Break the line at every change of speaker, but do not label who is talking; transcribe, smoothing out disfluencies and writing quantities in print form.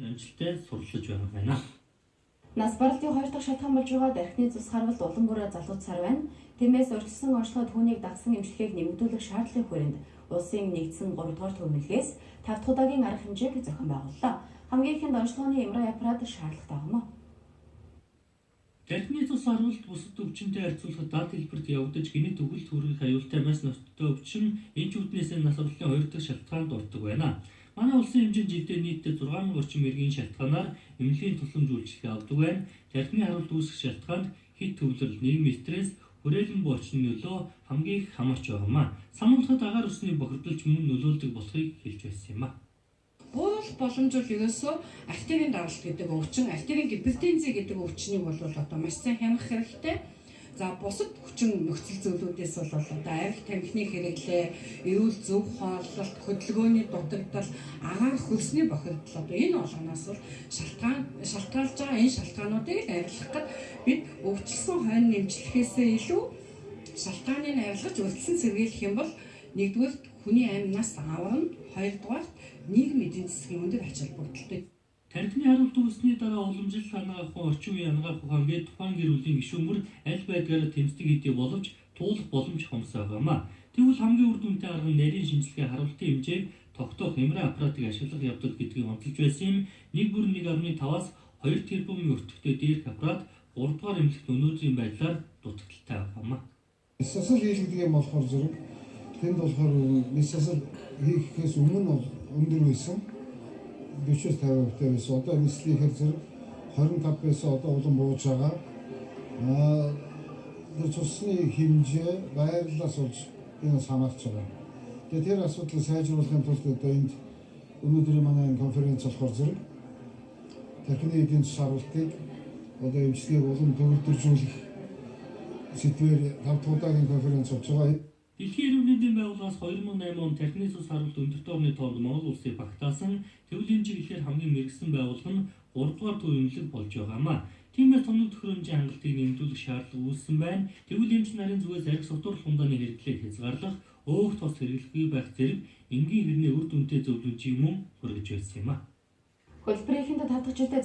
Амжилттай сурлаж байгаа байна.
Нас баралтын хоёр дахь шалтгаан болж байгаа дархины цус харвалт улам бүрээ залгуутсаар байна. Тиймээс урьдчилсан онцлогоо түүнийг дагасан эмчилгээг нэмэгдүүлэх шаардлагын хүрээнд улсын нэгдсэн 3 дугаар төв эмнэлгээс 5 дахь удаагийн арга хэмжээг зохион байгууллаа. Хамгийн ихэнд онцлогооны MRI аппарат шаардлагатай юм уу?
Тархины цус харуулт бусад өвчнөд харьцуулахад дад хэлбэрт явагдаж гэнэт үхэлд хүргэх аюултай маш ноцтой өвчин энэ ч үүднээс нас барлын хоёр дахь шалтгаанд ордог байна. Манай улсын хэмжээнд жилдээ нийтдээ 6000 орчим иргэн шалтгаанаар эмнэлгийн тусламж үйлчилгээ авдаг байна. Тархины харуулт үүсэх шалтгаанд хэт төвлөрөл, нийгмийн стресс, хүрээлэн буурчны нөлөө хамгийн их хамаарч байгаа юм а. Сануулхад агаар усны бохирдол ч мөн нөлөөлдөг болохыг хэлж байсан юм а.
Бууруулах боломж бол ерөөсөө артерийн даралт гэдэг өвчин, артерийн гипертензи гэдэг өвчнийг бол одоо маш сайн хянах хэрэгтэй. За бусад хүчин нөхцөл зүйлүүдээс бол одоо арх тамхины хэрэглээ, эрүүл зөв хооллолт, хөдөлгөөний дутагдал, агаар хөлсний бохирдол одоо энэ болгоноос бол шалтгаалж байгаа энэ шалтгаануудыг л арилгах гээд бид өвчлсөн хойно нэмжлэхээсээ илүү шалтгааныг арилгаж урьдчилан сэргийлэх юм бол нэгдүгээр хүний амь нас аварна, хоёрдугаарт нийгэм эдийн засгийн өндөр ач холбогдолтой.
Тархины харуулт үүссэний дараа уламжлалт анагаах ухаан, орчин үеийн анагаах ухаан гээд тухайн гэр бүлийн гишүүн мөр аль байдгаараа тэмцдэг хэдий боловч туулах боломж хомс байгаа юм а. Тэгвэл хамгийн үр дүнтэй арга нь нарийн шинжилгээ, харуултын хэмжээг тогтоох MRI аппаратыг ашиглах явдал гэдгийг онцолж байсан юм. Нэг бүр 1.5-аас 2 тэрбумын өртөгтэй дээрх аппарат 3 дугаар эмнэлэгт өнөөдрийн байдлаар дутагдалтай байгаа юм а.
Мэс засал хийлгэдэг юм болохоор зэрэг тэнд болохоор мэс засал хийхээс өмнө бол өндөр байсан. 40-50% та байсан. Одоо мэслийнхэр зэрэг 25 байсан. Одоо улам бууж байгаа. Тэр цусны хэмжээ байрлалаас болж энэ бас хамаарч байгаа. Тэгээ тэр асуудлыг сайжруулахын тулд одоо энд өнөөдрийн манай энэ конференц болохоор зэрэг тархины эдийн засгийн харуултыг одоо эмчилгээг улам төгөлдржүүлэх сэдвээр 5 дахь удаагийн конференц болж байгаа.
Дэлхийн эрүүл мэндийн байгууллагаас 2008 онд тархины цус харуулт өндөр орны тоонд Монгол улсыг багтаасан. Тэгвэл энэ чиглэлээр хамгийн мэргэсэн байгууллага нь 3 дугаар төв эмнэлэг болж байгаа юм а. Тиймээс томног төхөөрөмжийн хангалтыг нэмэгдүүлэх шаардлага үүссэн байна. Тэгвэл эмч нарын зүгээс архи сутуурлах хундааны хэрэглээг хязгаарлах, өөх тос хэрэглэхгүй байх зэрэг энгийн хэрний үр дүнтэй зөвлөмжийг мөн хүргэж байсан юм а.
Хөтөлбөрийн эхэнд 5 дахь жилдээ